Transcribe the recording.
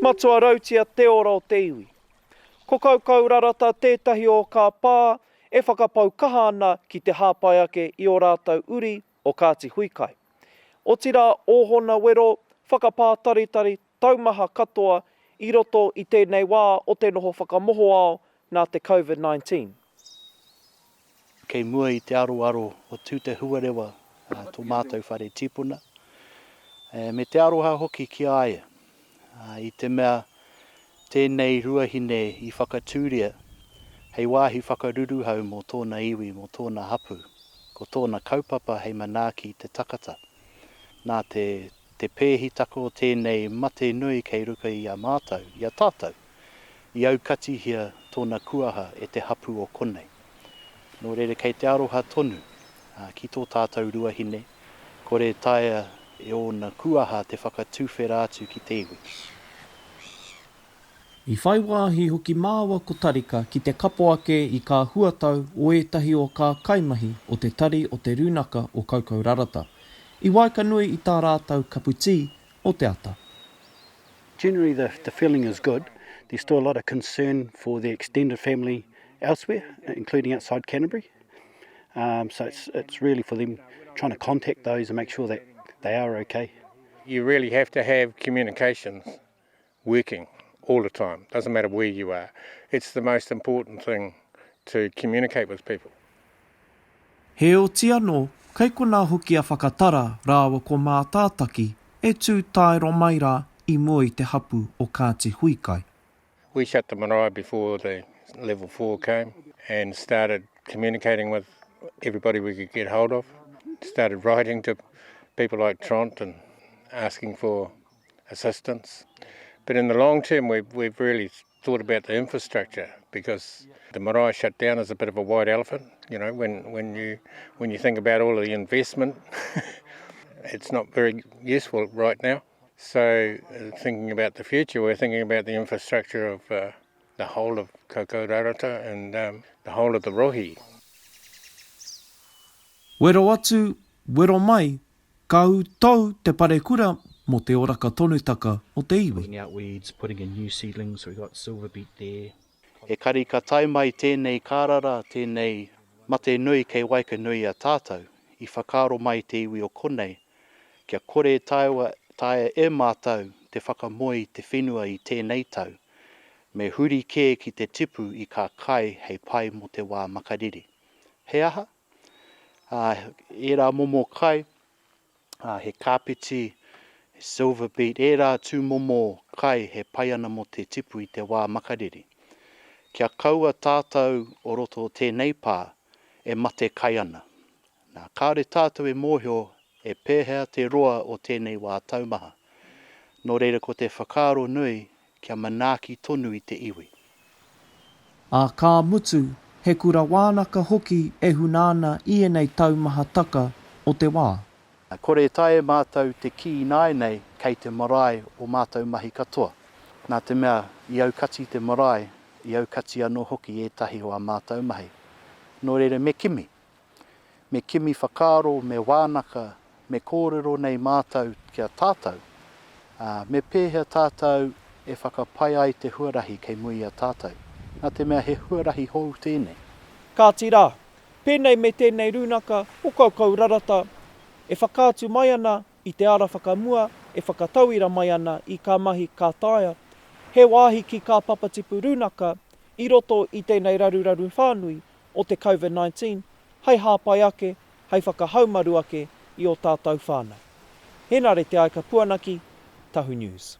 Matua rautia te ora o te iwi. Ko Kaukaurarata tētahi o kā pā e whakapau kaha ana ki te hāpai ake i ō rātou uri o Kāti Huikai. Otirā ōhona wero whakapātaritari taumaha katoa i roto i tēnei wā o te noho whakamohoao nā te Covid 19. Kei mua i te aroaro o Tūtehuarewa tō mātou whare tipuna, me te aroha hoki ki a ia, i te mea tēnei ruahine i whakatūria hei wāhi whakaruruhau mō tōna iwi, mō tōna hapū. Ko tōna kaupapa hei manaaki i te takata. Nā te te pēhitaka o tēnei mate nui kei ruka i a mātou, i a tātou, i aukatihia tōna kuaha e te hapū o konei. Nō reira kei te aroha tonu ki tō tātou ruahine, kore e taea e ōna kuaha te whakatuwhera atu ki te iwi. I whai wāhi hoki māua ko Tarika ki te kapo ake i kā huatau o ētahi o kā kaimahi o te Tari o te Rūnaka o Kaukaurarata, i waekanui i tā rātou kapu tī o te ata. Generally the the feeling is good, there's still a lot of concern for the extended family elsewhere, including outside Canterbury, um, so it's, it's really for them trying to contact those and make sure that they are okay. You really have to have communications working all the time, doesn't matter where you are. It's the most important thing to communicate with people. Heoti anō, kei konā hoki a Whakatara rāua ko Mātātaki e tū taero mai rā i mua i te hapū o Kāti Huikai. We shut the marae before the level 4 came and started communicating with everybody we could get hold of. Started writing to people like Tront and asking for assistance. But in the long term, we've, we've really thought about the infrastructure because the marae shut down is a bit of a white elephant. You know, when, when, you, when you think about all of the investment, it's not very useful right now. So, uh, thinking about the future, we're thinking about the infrastructure of uh, the whole of Koukourārata and um, the whole of the rohi. Wero atu, wero mai, Ka ū tou te parekura mō te oraka tonutaka o te iwi. Pulling out weeds, putting in new seedlings, so we've got silver beet there. Ekari ka tae mai tēnei kārara, tēnei mate nui kei waekanui i a tātou, i whakaaro mai te iwi o konei, kia kore e taewa, taea e mātou te whakamoe i te whenua i tēnei tau, me huri kē ki te tipu i kā kai hei pai mō te wā makariri. He aha? Ā, ērā momo kai, ā, he kāpeti, he silver beet, ērā tūmomo kai he pai ana mō te tipu i te wā makariri. Kia kaua tātou o roto o tēnei pā e mate kai ana. Nā, kāore tātou e mōhio e pēhea te roa o tēnei wā taumaha. Nō reira ko te whakaaro nui kia manaaki tonu i te iwi. Ā, ka mutu, he kura wānaka hoki e huna ana i ēnei taumahataka o te wā. Kore e taea e mātou te kī ināianei kei te marae o mātou mahi katoa, nā te mea i aukati te marae, i aukati anō hoki ētahi o ā mātou mahi. Nō reira me kimi. Me kimi whakaaro, me wānaka, me kōrero nei mātou ki a tātou, ā, me pēhea tātou e whakapai ai te huarahi kei mua i a tātou, nā te mea he huarahi hou tēnei. Kāti rā, pēnei me tēnei rūnaka o Koukourarata e whakaatu mai ana i te ara whakamua e whakatauira mai ana i kā mahi ka taea, he wāhi ki kā papatipu rūnaka i roto i tēnei raruraru whānui o te Covid 19 hei hāpai ake, hei whakahaumaru ake i ō tātou whānau. Henare Te Aika Puanaki, Tahu News.